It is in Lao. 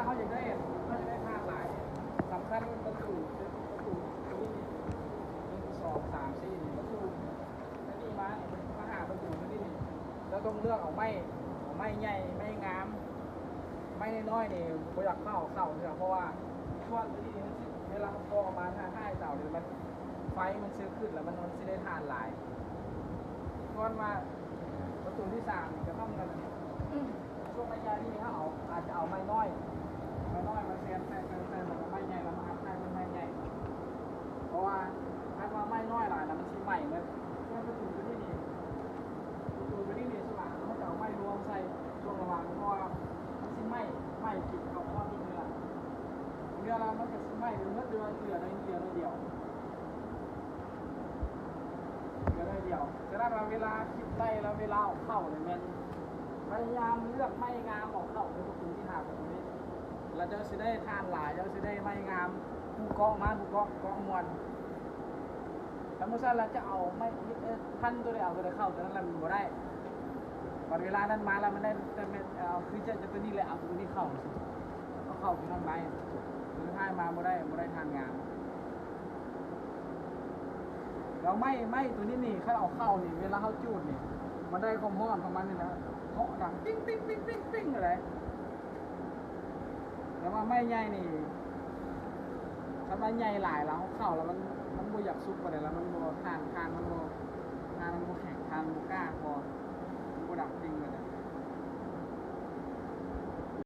ເຮົາຢາກໄດ້ ເຮົາຢາກໄດ້ທາດຫຼາຍ ສຳຄັນປະຕູ ປະຕູຕົວນີ້ ໜຶ່ງ ສອງ ສາມ ສີ່ ປະຕູ ອັນນີ້ມານີ້ ມາຫາປະຕູຕົວນີ້ ເຈົ້າຕ້ອງເລືອກເອົາໄມ້ ເອົາໄມ້ໃຫຍ່ ໄມ້ງາມ ໄມ້ນ້ອຍໆນີ້ບໍ່ຢາກເຂົ້າ ເຂົ້າເທື່ອ ເພາະວ່າສ່ວນຕົວນີ້ມັນຊິ ເວລາເຮົາເຄາະອອກມາ ຖ້າທ້າຍເຕົານີ້ມັນ ໄຟມັນຊິຂຶ້ນ ແລ້ວມັນ ມັນຊິໄດ້ຖ່ານຫຼາຍ. ສ່ວນວ່າປະຕູທີສາມນີ້ກໍຕ້ອງ ຊ່ວງໄລຍະນີ້ເຮົາເອົາ ອາດຈະເອົາໄມ້ນ້ອຍ ໄມ້ນ້ອຍມາແຊນໃສ່ ໃສ່ ໃສ່ ແລ້ວກໍໄມ້ໃຫຍ່ ແລ້ວມາອັດທ້າຍດ້ວຍໄມ້ໃຫຍ່ ເພາະວ່າຄັນວ່າໄມ້ນ້ອຍຫຼາຍແລ້ວມັນຊິໄໝ້ໝົດ. ສ່ວນປະຕູຕົວນີ້ນີ້ ປະຕູຕົວນີ້ນີ້ ສ່ວນຫຼາຍເຮົາຈະເອົາໄມ້ລວມໃສ່ຊ່ວງລະຫວ່າງ ເພາະວ່າມັນຊິໄໝ້ ໄໝ້ກິນເຂົ້າຮອດເນື້ອ ເນື້ອແລ້ວມັນກໍຊິໄໝ້ໄປໝົດ ເຫຼືອ ເຫຼືອໜ້ອຍ ເຫຼືອໜ້ອຍດຽວ ເຫຼືອໜ້ອຍດຽວ. ສະນັ້ນວ່າເວລາຄິດໄລ່ແລ້ວ ເວລາເອົາເຂົ້ານີ້ແມ່ນພະຍາຍາມເລືອກໄມ້ງາມເອົາເຂົ້າໃນປະຕູທີ່ຫາປະຕູນີ້ ແລ້ວເຈົ້າຊິໄດ້ຖ່ານຫຼາຍ ເຈົ້າຊິໄດ້ໄມ້ງາມ ຜູ້ເກາະມັນ ຜູ້ເກາະ ເກາະມ່ວນ. ຖ້າບໍ່ຊັ້ນແລ້ວຈະເອົາໄມ້ ເອີ ພັນຕົວໃດເອົາຕົວໃດເຂົ້າຕົວນັ້ນລະມັນບໍ່ໄດ້. ບັດເວລານັ້ນມາແລ້ວມັນໄດ້ແຕ່ແມ່ນ ເອົາ ຄືຈະ ຈະຕົວນີ້ແຫຼະ ເອົາຕົວນີ້ເຂົ້າ ເອົາເຂົ້າຕົວນັ້ນໄວ້ ສຸດທ້າຍມາບໍ່ໄດ້ ບໍ່ໄດ້ຖ່ານງາມ. ແລ້ວໄມ້ ໄມ້ຕົວນີ້ນີ້ ຄັນເອົາເຂົ້ານີ້ ເວລາເຮົາຈູດນີ້ ມັນໄດ້ຄວາມຮ້ອນຂອງມັນນີ້ນະ ເຄາະດັງ ຕິ້ງໆໆໆໆ ເລີຍ. ແຕ່ວ່າໄມ້ໃຫຍ່ນີ້ ຄັນວ່າໃຫຍ່ຫຼາຍແລ້ວ ເຮົາເຂົ້າແລ້ວມັນ ມັນບໍ່ຢາກສຸກປານໃດ ແລ້ວມັນບໍ່ ຖ່ານ ຖ່ານມັນບໍ່ ຖ່ານມັນບໍ່ແຂງ ຖ່ານມັນບໍ່ກ້າພໍ ມັນບໍ່ດັງຕິ່ງປານໃດ.